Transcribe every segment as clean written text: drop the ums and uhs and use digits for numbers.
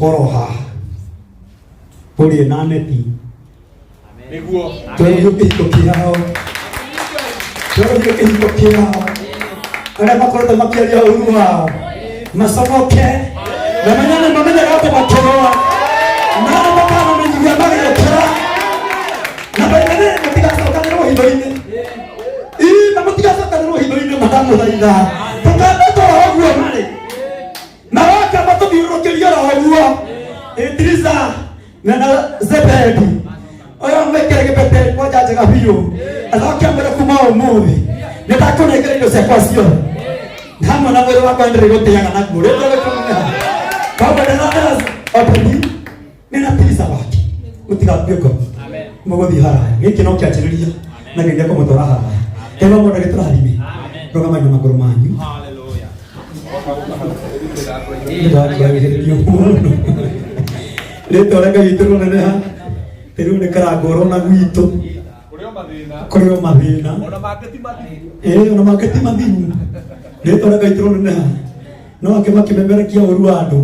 Ũkorwo haha ũrĩe na neti. Nĩguo. Twerũhio kĩhiko kĩao, twerũhio kĩhiko kĩao. Arĩa makoretwo makĩaria ũru wao maconoke na menyane, mamenyaga atĩ makĩrũa na arĩa makanamenyithia magĩũkĩra na bainene matigacokanĩrwo hitho-inĩ. Ii, na mũtigacokanĩrwo hitho-inĩ. Matamũthaitha tũkanatwara ũguo marĩ maroka matũthiũrũrũkĩrie oro ũguo. Idrisa na Zebedi ũyũ mwĩkĩre gĩbete kwanja njega biũ, acoke mwĩre kuma ũmũthĩ nĩ ndakũnengera indo ciakwa ciothe hamwe na mwĩrĩ wakwa, ndĩrĩgũtĩaga naguo rĩtwa rĩkũneneha. Koguo ndĩrathera Obedi nĩ na Tirisa wake, mũtigakue ngoro, mũgũthiĩ haraya. Gĩkĩ no kĩanjĩrĩria na Ngai nĩekũmũtwara haraya. Ngai wa mwena gĩtũrathime. Rũgamai na magũrũ manyu. Hallelujah. Ndĩrakwagĩrĩrio mũno. Rĩtwa rĩa Ngai witũ rĩneneha. Rĩu nĩ karangũrwo na gwitũ. Kũrĩ o mathĩna. Kũrĩ o mathĩna. Ona mangĩ ti mathiru. Ĩĩ, ona mangĩ ti mathiru. Rĩtwa rĩa Ngai witũ rĩneneha. No angĩ makĩmemerekia ũru wa andũ,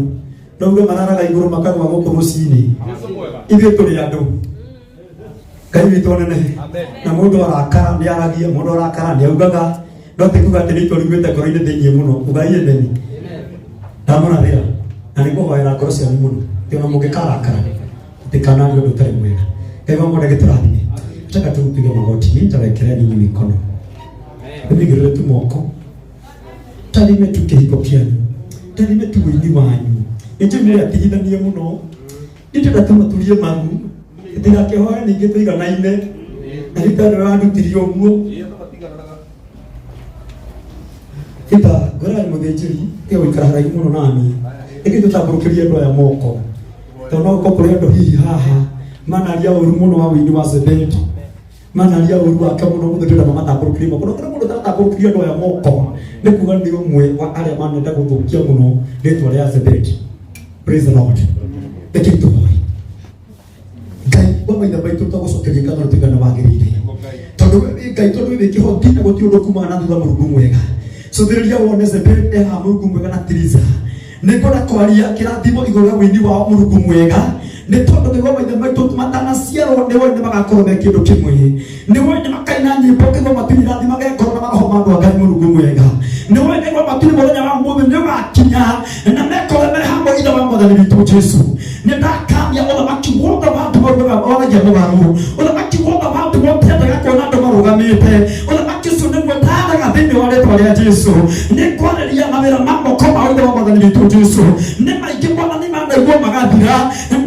no uge mararaga igũrũ makagwa gũkũ rũcinĩ. Jesu mwega. Ithuĩ tũrĩ andũ. Ngai witũ anenehe. Amen. Na mũndũ arakara nĩ aragia, mũndũ arakara nĩ augaga, no ti kuga atĩ nĩ itua riumĩte ngoro-inĩ thĩinĩ mũno. Ugai emeni. Ndamũrathĩra na nĩ ngũhoera ngoro cianyu mũno atĩ ona mũngĩkarakara mũtikanarie ũndũ ũtarĩ mwega. Ngai wa mwene gĩtũrathime. Nataka tu upige magoti, nitawekera ninyi mikono, nĩmĩigĩrĩre tu moko, tarime tu kĩhiko kĩanyu, tarime tu wĩini wanyu. Nĩ njũĩ nĩ atigithanie mũno, nĩ ndĩrenda tũmaturie maru ndigakĩhoe ningĩ tũiganaine na rita nĩ wandutirie ũguo. Ĩĩ, andũ matigananaga. Ita ngorani mũthĩnjĩri tiga gũikara haraihu mũno nani, nĩkĩ tũtambũrũkĩrie andũ aya moko, tondũ no gũkorwo kũrĩ andũ hihi haha manaria ũru mũno wa wĩini wa Zebedi, manaria ũru wake mũno mũno. Ndĩrenda mamatambũrũkĩrie moko. No kũrĩ mũndũ ũtaratambũrũkĩria andũ aya moko, nĩ kuga nĩ ũmwe wa arĩa manenda gũthũkia mũno rĩtwa rĩa Zebedi. Praise the Lord. Reke tũhoe. Ngai wa maithe maitũ, twagũcokeria ngatho nĩ tũigana wagĩrĩire, tondũ we wĩ Ngai, tondũ we wĩ kĩhoti na gũtirĩ ũndũ kumaga na thutha. Mũrungu mwega, cũthĩrĩria wone Zebedi e haha, Mũrungu mwega, na Tiriza. Nĩ ngwenda kwaria kĩrathimo igũrũ rĩa wĩini wao, Mũrungu mwega, nĩ tondũ nĩguo maithe maitũ matanaciarwo nĩ woĩ nĩ magakorwo me kĩndũ kĩmwe, nĩ woĩ nĩ makaina nyĩmbo kĩguo matuinĩ irathimage ngoro na maroho ma andũ a Ngai. Mũrungu mwega, nĩ woĩ nĩguo matuinĩ mũthenya wa mũthĩ nĩ ũgakinya na mekore me hamwe. Ithe wa Mwathani witũ Jesu, nĩ ndakania ũthamaki wothe wa andũ waragia mũgarũ, ũthamaki wothe wa andũ wotendaga kuona andũ marũgamĩte, ũthamaki ũcio nĩguo ndaraga thĩinĩ wa rĩtwa rĩa Jesu. Nĩ kwarĩria mawĩra ma moko ma Ithe wa Mwathani witũ Jesu nĩ maingĩ, Mwathani, manaiguo magathira,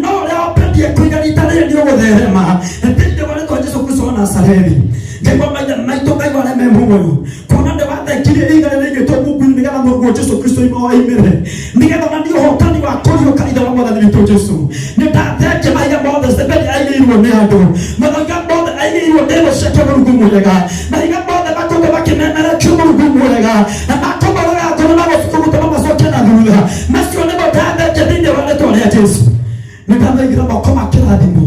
no ũrĩa wambendie kũiga rita rĩrĩ nĩ ũgũtherema thĩinĩ wa rĩtwa Jesu Kristo wa Nazarethi. Ngai wa maithe maitũ, Ngai wa arĩa me muoyo, kuona nĩ wathengirie ihiga rĩrĩa rĩigĩtwo mungu-inĩ nĩgetha Mũrũguo Jesu Kristo ima oimĩre, nĩgetha onanie ũhotani wa kũriũka. Ithe wa Mwathani witũ Jesu, nĩ ndathengia mahiga mothe Zebedi aigĩirwo nĩ andũ, mahiga mothe aigĩirwo nĩ thũ ciake. Mũrungu mwega, mahiga mothe makũndũ makĩmemerekio, Mũrungu mwega, na makũmaraga ngoro na gũkũgũtũma macoke na thutha, macio nĩmo ndathengia thĩinĩ wa rĩtwa rĩa Jesu. Nĩ ndamaigĩra moko ma kĩrathimo.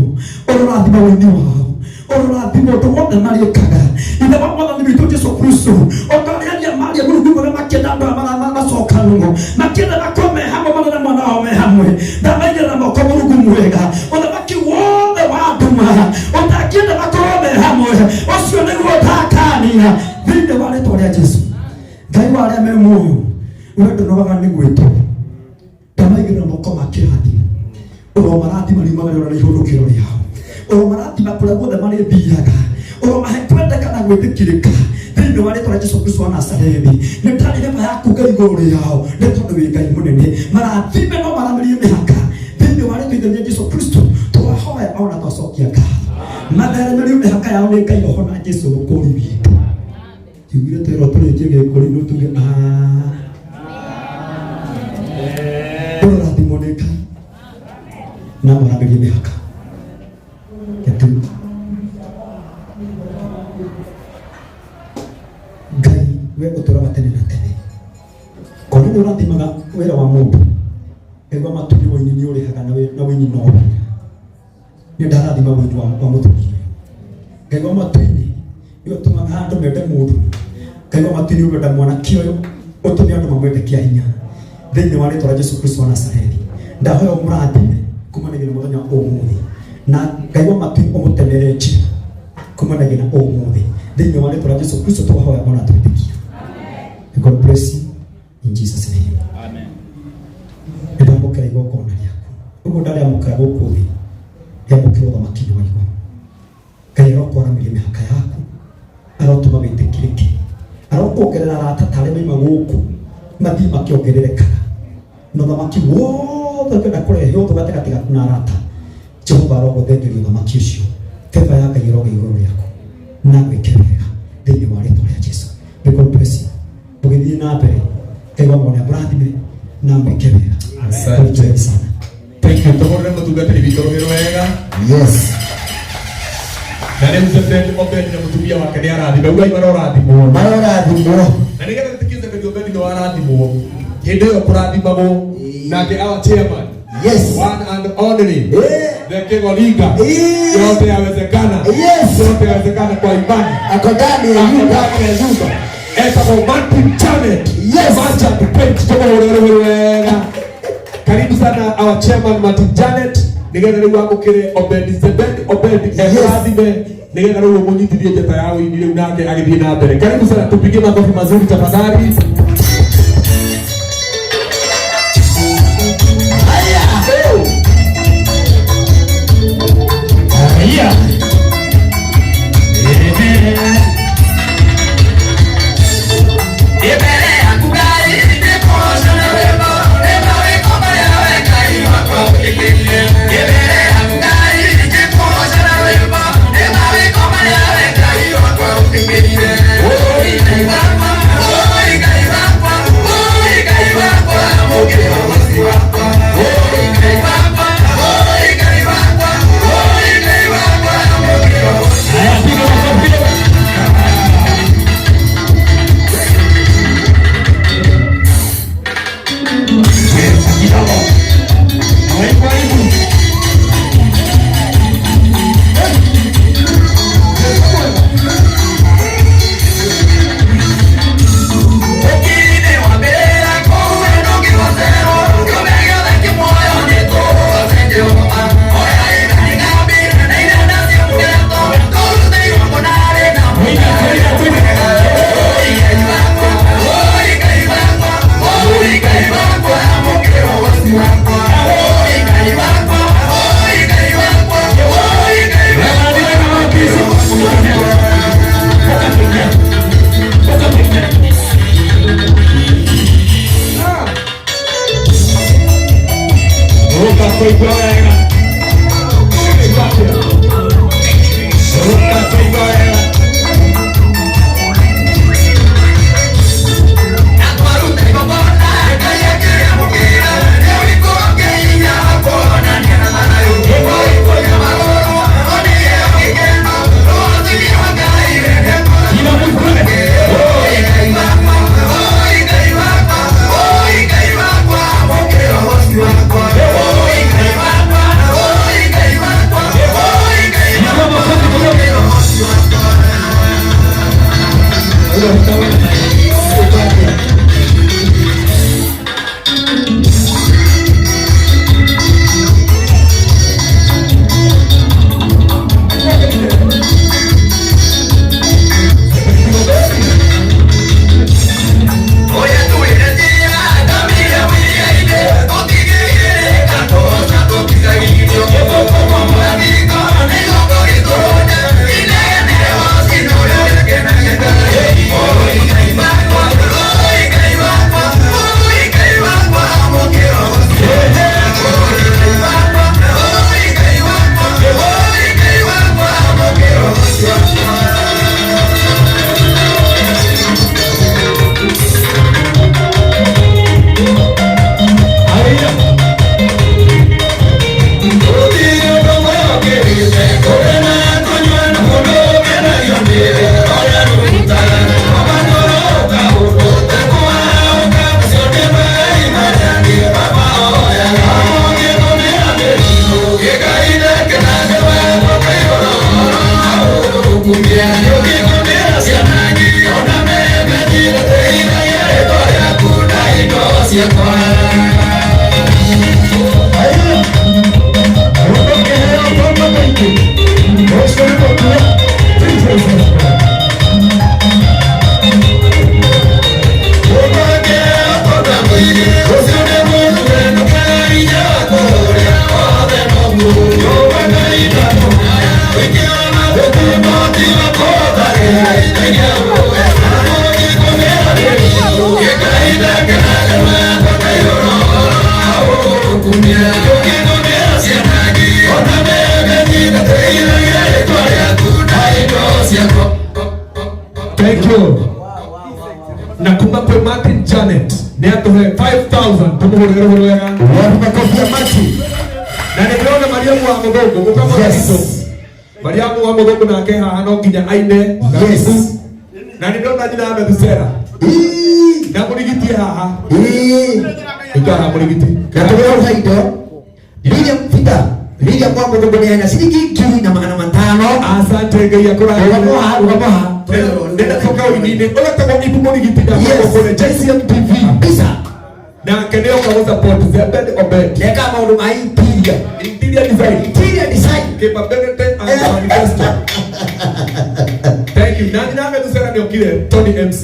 Ũrorathima wĩini wao, ũrorathima ũndũ wothe marĩkaga. Ithe wa Mwathani witũ Jesu Kristo, ũkarĩaria maria, Mũrungu mwega, makĩenda andũ aya macokanwo, makĩenda makorwo me hamwe, marere mwana wao me hamwe. Ndamaigĩrĩra moko, Mũrungu mwega. Ũthamaki wothe wa nduma ũtangĩenda makorwo me hamwe, ũcio nĩguo ndakania thĩinĩ wa rĩtwa rĩa Jesu. Ngai wa arĩa me muoyo, we ndũnogaga nĩ gwĩtwo. Ndamaigĩrĩra moko ma kĩrathimo. Ũromarathima riumagĩrĩra na ihũndũkĩro rĩao, ũromarathima kũrĩa guothe marĩthiaga, ũromahe kwendeka na gwĩtĩkĩrĩka thĩinĩ wa rĩtwa rĩa Jesu Kristo wa Nazarethi. Nĩ tarĩ hema yaku Ngai igũrũ rĩao, nĩ tondũ wĩ Ngai mũnene. Marathime no maramĩrie mĩhaka thĩinĩ wa rĩtwa itheri rĩa Jesu Kristo. Twahoya ona twacokia ngatho. Matheremerio mĩhaka yao nĩ Ngai Roho na Jesu mũkũri witũ. Tugire twĩrwo tũrĩkie gĩkũri no tuge ũrathimwo nĩ Ngai na mũramĩrie mĩhaka Getu. Ngai we ũtũraga tene na tene, kona nĩ ũrathimaga wĩra wa mũndũ. Ngai wa matuĩ, wĩini nĩ ũrĩhaga na wĩini no wĩra. Nĩ ndarathima wĩini wa mũthuri ũyũ. Ngai wa matu-inĩ nĩwe ũtũmaga andũ mende mũndũ. Ngai wa matu-inĩ, ũrenda mwanake ũyũ, ũtũme andũ mamwende kĩa hinya thĩinĩ wa rĩtwa rĩa Jesu Kristo wa Nazarethi. Ndahoya ũmũrathime kumanagia na mũthenya wa ũmũthĩ, na Ngai wa matu ũmũtemere njĩra kumanagia na ũmũthĩ, thĩinĩ wa rĩtwa rĩa Jesu Kristo twahoya ona twĩtĩkia. God bless you in Jesus' name. Amen. Nĩndamũkĩra igongona rĩaku ũguo ndarĩamũkĩra gũkũ thĩ, rĩamũkĩra ũthamaki-inĩ wa igũrũ. Ngai arokwaramĩria mĩhaka yaku, arotũma wĩtĩkĩrĩke, arokuongerera arata ta arĩa maima gũkũ mathiĩ makĩongererekaga, na ũthamaki wothe ũngĩenda kũrehe ũthũ gatagatĩ gaku na arata, Jehova arogũthengeria ũthamaki ũcio. Favor ya Ngai ĩrogĩa igũrũ rĩaku na gwĩke wega thĩinĩ wa rĩtwa rĩa Jesu. May God bless you. Mũgĩthiĩ na mbere, Ngai wa mwana amũrathime na mwĩke wega. Asante. Barikiweni sana. Thank you. Tũhũrĩre mũtungatĩri witũ rũhĩ wega. Yes. Na rĩu Zebedi Obedi na mũtumia wake nĩ arathime. Ugai marorathimwo. Marorathimwo. Na nĩgetha twĩtĩkie Zebedi Obedi nĩ warathimwo. Hĩndĩ ĩyo kũrathimagwo nake our chairman. Yes. One and only. Eh. The Kegolinga. Eh. Yote yawezekana. Yes. Yote yawezekana kwa imani. Ako ndani ya Ako nyumba. ndani ya nyumba. Etagwo Martin Janet. Yes. Macha Page tũmũhũrĩre rũhĩ wega. Karibu sana our chairman Martin Janet, nigetha rĩu amũkĩre Obedi Zebedi Obedi emũrathime, nigetha rĩu ũmũnyitithie njata ya ũini rĩu nake agĩthiĩ na mbere. Karibu sana, tupigie makofi mazuri tafadhali. Haya. Haya. Haya, piga makofi kidogo. Kidogo. Aibu, aibu. Kuiga, kuiga, kuiga. Ruka kũigua wega. Ruka kũigua wega. Piga makofi kidogo. Thank you. Na kuma kwĩ Martin Janet nĩ atũhe 5000 tũmũhũrĩre rũhĩ rwega. Wapi makofi ya Martin? Na nĩ ndĩrona Mariamu wa Mũthũngũ gũka Yes. Mũthũngũ. Mariamu wa Mũthũngũ nake haha no nginya aine. Yes. Na nĩ ndĩrona nyina wa Methusela Ii. na mũrigiti haha. Ii. Ikara mũrigiti. Na tũgĩra indo. Lilian Peter, Lilian kwa Mũthũngũ nĩ ena ciringi 1500. Asante Ngai akũrathime. Rũgamo haha, rũgamo haha. Ndĩna toka ũini-inĩ ũretagwo Ibu Mũrigiti na Yes. kũrĩ JCM TV. Kabisa. Nake nĩ oka gũ-support Zebed Obed. Neka maũndũ ma interior. Interior design. Interior design. Capability and manifesto. Thank you. Na nyina Methusela nĩ okire Tony MC.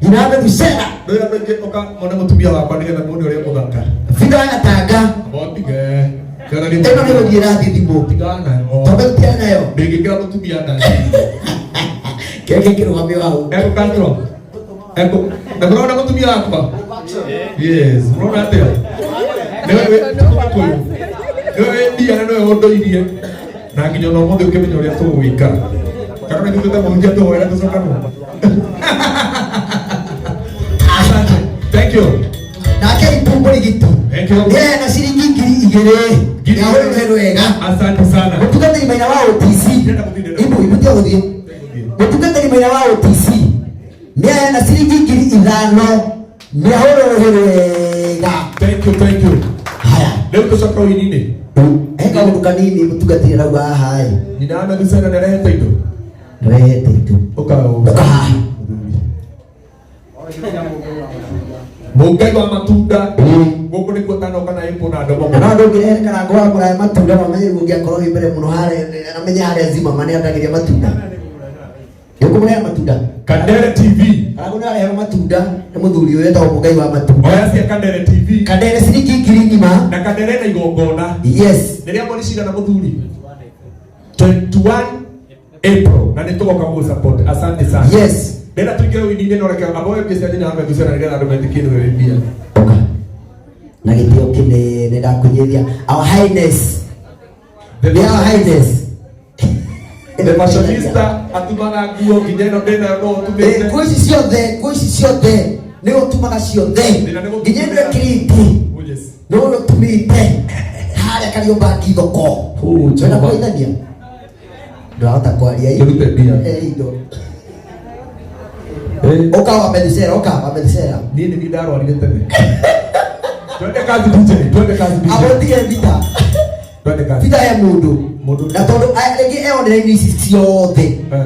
Nyina Methusela. Rĩu andũ aingĩ oka mone mũtumia wakwa nĩgetha muone ũrĩa mũthaka. Vida ya Tanga. Motige. Kana nĩ Ĩno nĩ gũthiĩ ĩrathiĩ thimũ. Tigana nayo. Tondũ tũtirĩ nayo. Ndĩngĩkĩra mũtumia ndani. Keke kĩrũgamio hau. Eko Castro. Eko. Na mũrona mũtumia wakwa? Yes, mũrona atĩa? Nĩwe wĩ nĩwe wĩ mbia na nĩwe ũndũirie. Na nginya ona ũmũthĩ ũkĩmenya ũrĩa tũgũgĩikara. Kana nĩ ithuĩ mũhunjia tũhoere tũcokanwo. Asante. Thank you. Nake Ibu Mũrigiti. Thank you. Nĩ ena ciringi 2000. Ngiri Nĩ ahũrĩre wega. Asante sana. Mũtungatĩri maina wa OTC. Ndĩrenda gũthiĩ, ndĩrenda Ibu, ibu tiga gũthiĩ. Mũtungatĩri maina wa OTC. Nĩ ena ciringi 5000. Nĩ ahũrĩre wega. Thank you, thank you. Haya. Rĩu tũcoka ũini-inĩ. He kaũndũ kanini mũtungatĩri arauga haha ĩ. Nyina wa Methusela nĩarehete indo. Ndĩrehete indo. Ũka Ũka haha. Mũngai wa matunda gũkũ nĩkuo tanoka na ĩpũ na ndomo Na no ndũngĩrehe karango wa kũraya matunda no amenye ũngĩakorwo wĩ mbere mũno harĩa amenye harĩa Zimmerman endagĩria matunda. Nĩũkũmũrehe matunda. Kandere TV Karango nĩareherwo matunda nĩ mũthuri ũyũ wĩtagwo Mũngai wa matunda. oya cia Kandere TV Kandere ciringi 10,000. na Kandere na igongona Yes. rĩrĩa mweri cigana mũthuri 21 April na nĩ tũgoka gũgũ support asante sana Yes. ndĩrenda tũingĩre ũini-inĩ no reke aboe mbia cia nyina wa Methusela nĩgetha andũ metĩkie nĩwe wĩ mbia Ũka. Na gĩtĩo kĩnene ndakũnyithia. Our Highness. The Nĩ Our Highness. The fashionista atumaga nguo nginya ĩno ndĩnayo no Eh, ũtumĩte nguo ici ciothe, nguo ici ciothe nĩ ũtumaga ciothe. Ndĩna nĩ gũtumĩra. Nginya ĩno ĩkĩrĩte. Oh, yes. Nĩ ũyũ ũtumĩte harĩa Kariobangi thoko. Oh, Wenda Jehova. kũgeithania? Ndũrahota kwaria ĩ. Tũrute mbia. Eh, indo. Eh. Ũka wa Methusela, ũka wa Methusela. Niĩ nĩ niĩ ndarwarire tene twende kazi DJ twende kazi DJ Agũtige Peter. twende kazi Peter he mũndũ. Mũndũ. Na tondũ rĩngĩ e online ici ciothe. Eh,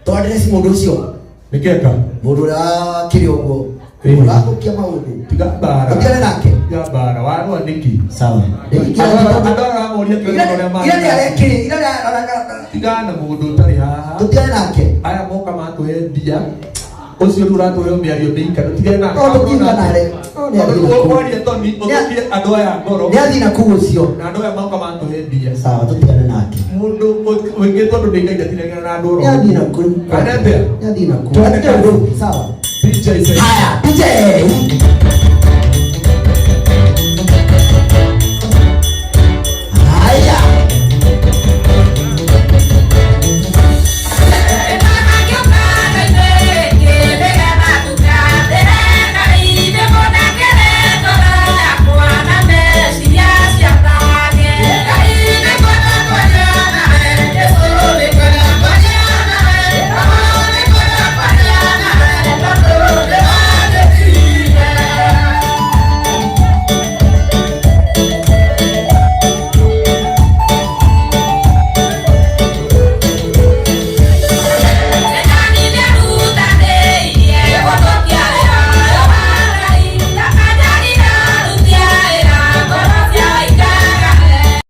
To address mũndũ ũcio. nĩkĩeka Mũndũ ũrĩa wakĩrĩ ũguo. Eh. Ũrathũkia maũndũ. tiga mbara Ũtigane nake. tiga mbara warũa nĩkĩ Sawa. Andũ aramoria kĩũria ũrĩa Ira nĩ arekĩrĩ, ira nĩ tiga na mũndũ ũtarĩ haha tũtigane nake. aya moka matũhe mbia ũcio rĩu ũratũhe mĩario mĩika tũtigane nake No tũkiuga nare. No nĩ athiĩ na kũu. waria Tony ũthũkie andũ aya ngoro Nĩ athiĩ na kũu ũcio. na andũ aya moka matũhe mbia Sawa, tũtigane nake. mũndũ wĩngĩ tondũ ndĩngaita tiragana na andũ Nĩ athiĩ na kũu. Kana atĩa? Nĩ athiĩ na kũu. Twende Athiĩ na kũu. Sawa. DJ say Haya, DJ.